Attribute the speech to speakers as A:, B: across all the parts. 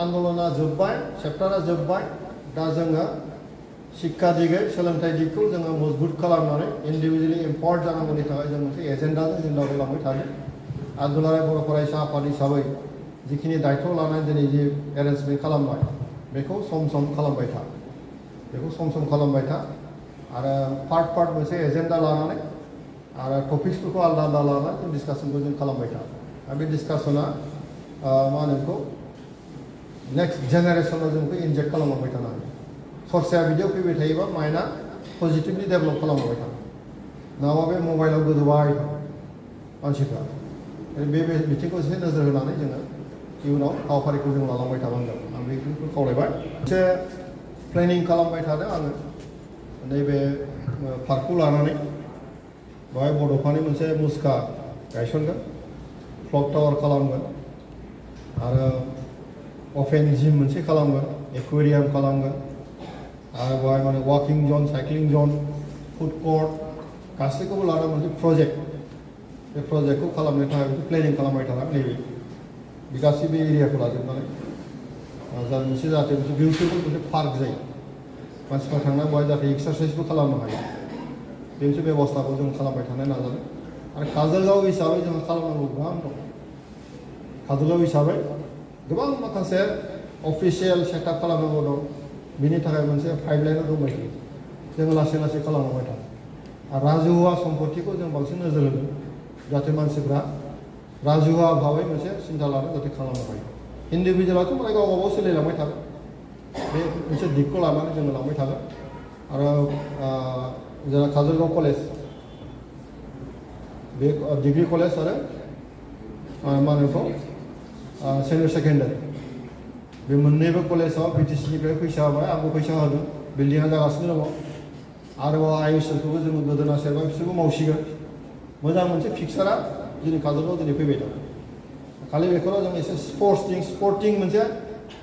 A: आन्दलना जोब्बाय चेप्टारा जोब्बाय दा जोङो शिक्षा दिगै सोलोंथाइ दिगखौ जोङो मजबुत खालामनानै इन्डिभिजुवेलि एम्पावार्ड जानांगौनि थाखाय जों मोनसे एजेन्डाजों जों दावगालांबाय थादों आरो दुलाराय बर' फरायसा आफाद हिसाबै जिखिनि दायथ' लानानै दिनै जि एरेन्जमेन्ट खालामबाय बेखौ सम सम खालामबाय था खालामबाय था आरो पार्ट मोनसे एजेन्डा लानानै आरो टपिक्सफोरखौ आलादा आलादा लानानै जों डिसकासनखौ जों खालामबाय था आरो बे डिसकासना मा होनो बेखौ नेक्स्ट जेनेरेसनाव जों बेखौ इनजेक्ट खालामलांबाय थानो हायो सरसाया बिदियाव फैबाय थायोबा माइन्डआ पजिटिभलि डेभेलप खालामलांबाय थागोन नङाबा बे मबाइलाव गोदोबाय मानसिफ्रा बे बिथिंखौ एसे नोजोर होनानै जोङो इयुनाव हाबाफारिखौ जों लालांबाय थानांगोन आं बेखौ खावलायबाय मोनसे प्लेनिं खालामबाय थादों आङो नैबे पार्कखौ लानानै बेवहाय बड'फानि मोनसे मुसुखा गायसनगोन क्लक टावार खालामगोन आरो अपेन जिम मोनसे खालामगोन एक्वेरियाम खालामगोन आरो बेवहाय माने वाकिं जन साइक्लिं जन फुड कर्ट गासैखौबो लानानै मोनसे प्रजेक्ट बे प्रजेक्टखौ खालामनो थाखाय मोनसे प्लेनिं खालामबाय थानानै नैबे बे गासैबो एरियाखौ लाजोबनानै मोनसे जाहाथे मोनसे बिउटिफुल मोनसे पार्क जायो मानसिफ्रा थांनानै बेवहाय जाहाथे एक्सारसाइसबो खालामनो हायो बे मोनसे बेबस्थाखौ जों खालामबाय थानो नाजादों आरो काजलगाव हिसाबै जों खालामनांगौ गोबां दं काजलगाव हिसाबै गोबां माखासे अफिसियेल सेटआप खालामनांगौ दं बिनि थाखाय मोनसे पाइपलाइनआव दंबाय थायो जों लासै लासै खालामलांबाय थादों आरो राजुहुवा सम्पतिखौ जों बांसिन नोजोर होदों जाहाथे मानसिफ्रा राजुहुवा भाबै मोनसे सिन्था लानो जाहाथे खालामनो हायो इन्डिभिजुवेलाथ' माने गाव गावबाव सोलिलांबाय थागोन बे मोनसे दिगखौ लानानै जोङो लांबाय थागोन आरो जोंहा काजलगाव कलेज बे डिग्री कलेज आरो मा होनो बेखौ सेनियर सेकेन्डारि बे मोननैबो कलेजाव बिटिसिनिफ्राय फैसा होबाय आंबो फैसा होदों बिल्डिंआ जागासिनो दङ आरोबाव आइएसएलखौबो जोङो गोदोना सेरबाय बिसोरबो मावसिगोन मोजां मोनसे फिक्सारा जोंनि काजलगाव दिनै फैबाय दं खालि बेखौल' जों एसे स्पर्टिं मोनसे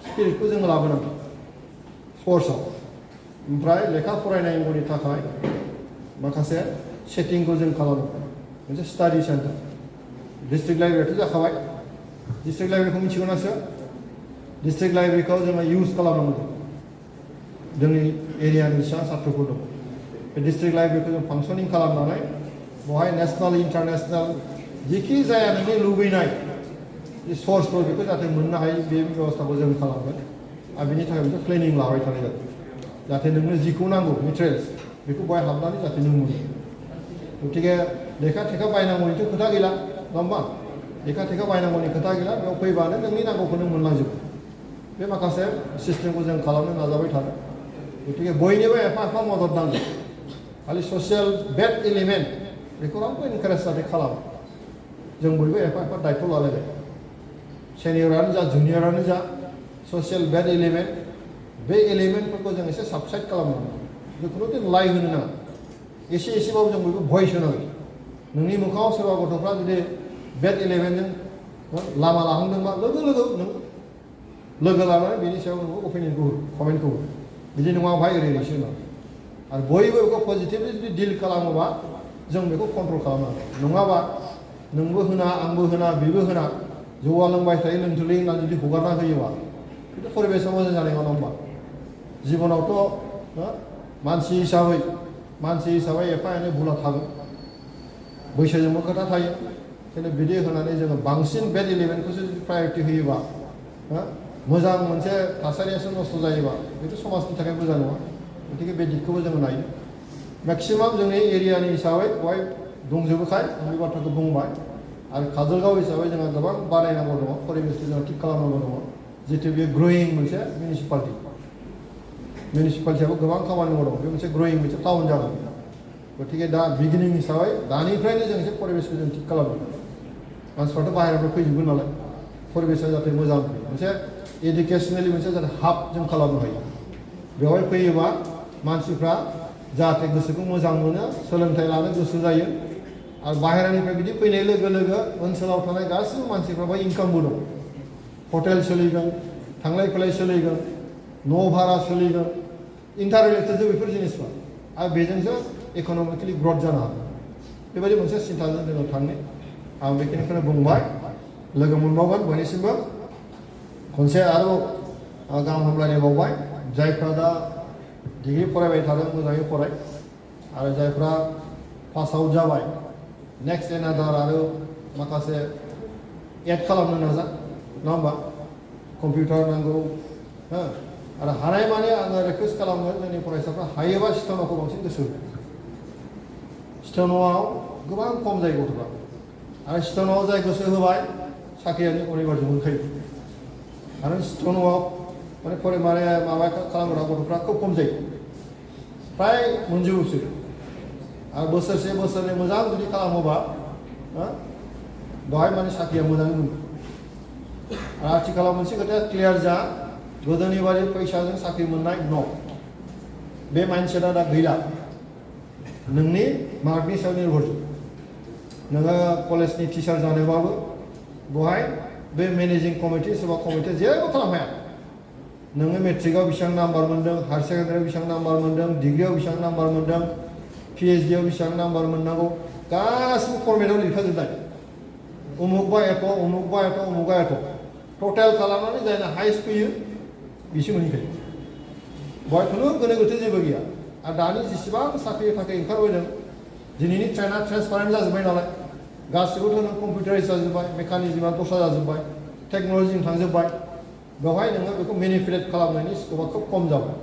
A: स्पिरिटखौ जोङो लाबोनांगौ स्पर्ट्सआव ओमफ्राय लेखा फरायनांगौनि थाखाय माखासे सेटिंखौ जों खालामो मोनसे स्टाडि सेन्टार डिस्ट्रिक्ट लाइब्रेरियाथ' जाखाबाय डिस्ट्रिक्ट लाइब्रेरिखौ मिथिगौ ना सोर डिस्ट्रिक्ट लाइब्रेरिखौ जोङो इउज खालामनांगौ जोंनि एरियानि बेसेबां साथ्रफोर दं बे डिस्ट्रिक्ट लाइब्रेरिखौ जों फांसनिं खालामनानै बेवहाय नेसनेल इन्टारनेसनेल जिखि जाया नोंनि लुबैनाय जे सर्सफोर बेखौ जाहाथे मोननो हायो बे बेबस्थाखौ जों खालामगोन आरो बेनि थाखाय मोनसे प्लेनिं लाबाय थानाय जादों जाहाथे नोंनो जिखौ नांगौ मेटेरियेल्स बेखौ बेवहाय हाबनानै जाहाथे नों मोनो गतिके लेखा थेखा बायनांगौनिथ' खोथा गैला नङा होमबा लेखा थेखा बायनांगौनि खोथा गैला बेयाव फैबानो नोंनि नांगौखौ नों मोनलांजोबो बे माखासे सिस्टेमखौ जों खालामनो नाजाबाय थादों गतिके बयनिबो एफा एफा मदद नांगौ खालि ससियेल बेड एलिमेन्ट बेखौ रावबो इनकारेज जाहाथे खालामो जों बयबो एफा एफा दायथ' लालायबाय सेनियरानो जा जुनियरानो जा ससियेल बेड एलिमेन्ट बे एलिमेन्टफोरखौ जों एसे साबसाइड खालामनांगौ बेखौथ' जों लाइ होनो नाङा एसे एसेबाबो जों बयबो भइस होनांगौ नोंनि मोखाङाव सोरबा गथ'फ्रा जुदि बेड एलिमेन्टजों लामा लाहांदोंबा लोगो लोगो नों लोगो लानानै बेनि सायाव नोंबो अपिनियनखौ हो कमेन्टखौ हो बिदि नङा भाई ओरैनोसो होनांगौ आरो बयबो बेखौ पजिटिभलि जुदि डिल खालामोबा जों बेखौ कन्ट्रल खालामनांगौ नङाबा नोंबो होना आंबो होना बेबो होना जौआ लोंबाय थायो लोंथोलै होननानै जुदि हगारना होयोबा बेथ' परिबेसा मोजां जानाय नङा होमबा जिबनावथ' मानसि हिसाबै एफा एनै भुला थागोन बैसोजोंबो खोथा थायो ओंखायनो बिदि होनानै जोङो बांसिन बेड एलिमेन्टखौसो जुदि प्रायरिटि होयोबा मोजां मोनसे थासारियासो नस्थ' जायोबा बेथ' समाजनि थाखाय मोजां नङा गतिके बे दिगखौबो जोङो नायो मेक्सिमाम जोंनि एरियानि हिसाबै बेवहाय दंजोबोखाय आं बे बाथ्राखौ बुंबाय आरो काजलगाव हिसाबै जोंहा गोबां बानायनांगौ दङ परिबेसखौ जोंहा थिग खालामनांगौ दङ जितु बे ग्रयिं मोनसे मिउनिसिपालिटियाबो गोबां खामानि मावदों बे मोनसे ग्रयिं मोनसे टाउन जागोन गतिके दा बिगिनिं हिसाबै दानिफ्रायनो जों एसे परिबेसखौ जों थिग खालामो मानसिफ्राथ' बाहेरानिफ्राय फैजोबगोन नालाय परिबेसा जाहाथे मोजां फैयो मोनसे इडुकेसनेलि मोनसे जाहाथे हाब जों खालामनो हायो बेवहाय फैयोबा मानसिफ्रा जाहाथे गोसोखौ मोजां मोनो सोलोंथाइ लानो गोसो जायो आरो बाहेरानिफ्राय बिदि फैनाय लोगो लोगो ओनसोलाव थानाय गासैबो मानसिफ्रा बेवहाय इनकामबो दं हटेल सोलिगोन थांलाय फैलाय सोलिगोन न' भारा सोलिगोन इन्टाररिलेटेड बेफोर जिनिसफ्रा आरो बेजोंसो इक'नमिकेलि ग्रथ जानो हागोन बेबायदि मोनसे सिन्थाजों जोङो थांनो आं बेखिनिखौनो बुंबाय लोगो मोनबावगोन बयनिसिमबो खनसे आरोबाव गाहाम हामलायनाय बावबाय जायफ्रा दा डिग्री फरायबाय थादों मोजाङै फराय आरो जायफ्रा पास आउट जाबाय नेक्स्ट एनादार आरो माखासे एड खालामनो नाजा नङा होमबा कम्पिउटार नांगौ हो आरो हानाय माने आङो रिकुवेस्ट खालामगोन जोंनि फरायसाफ्रा हायोबा स्टेन'खौ बांसिन गोसो हो स्टेन'आव गोबां खम जायो गथ'फ्रा आरो स्टेन'आव जाय गोसो होबाय साख्रियानो अनिबार्य मोनखायो आरो स्टेन'आव माने माबा खालामग्रा गथ'फ्रा खोब खम जायो फ्राय मोनजोबोसो आरो बोसोरसे बोसोरनै मोजां जुदि खालामोबा बेवहाय माने साख्रिया मोजाङै मोनो आरो आथिखालाव मोनसे खोथाया क्लियार जा गोदोनि बादि फैसाजों साख्रि मोननाय न' बे माइन्डसेटआ दा गैला नोंनि मार्कनि सायाव निर्भरजोब नोङो कलेजनि टिचार जानोबाबो बेवहाय बे मेनेजिं कमिटि सोरबा कमिटिया जेबो खालामनो हाया नोङो मेट्रिकआव बेसेबां नाम्बार मोन्दों हायार सेकेन्डारियाव बेसेबां नाम्बार मोन्दों डिग्रियाव बेसेबां नाम्बार मोन्दों PhD आव बेसेबां नाम्बार मोननांगौ गासिबो फर्मेटआव लिरखाजोबनाय उमुकबा एथ' उमुकबा एथ' उमुकआ एथ' टटेल खालामनानै जायना हाइस्ट फैयो बिसो मोनहैखायो बेवहाय खुनु गोनो गोथो जेबो गैया आरो दानि जेसेबां साख्रि थाखाय ओंखारबोदों दिनैनि ट्रेना ट्रेन्सपारेन्ट जाजोब्बाय नालाय गासिबोथ' नों कम्पिउटाराइज जाजोब्बाय मेकानिजमा दस्रा जाजोब्बाय टेक्न'लजिजों थांजोब्बाय बेवहाय नोङो बेखौ मेनिपुलेट खालामनायनि स्कपआ खोब खम जाबाय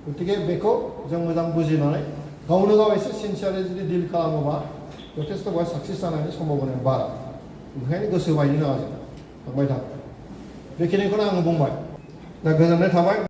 A: गतिके बेखौ जों मोजां बुजिनानै गावनो गाव एसे सिनसियारै जुदि डिल खालामोबा जथेस्थ' बेवहाय साक्सेस जानायनि सम्भाबनाया बारा ओंखायनो गोसो बायनो नाङा जों थांबाय था बेखिनिखौनो आङो बुंबाय दा गोजोननाय थाबाय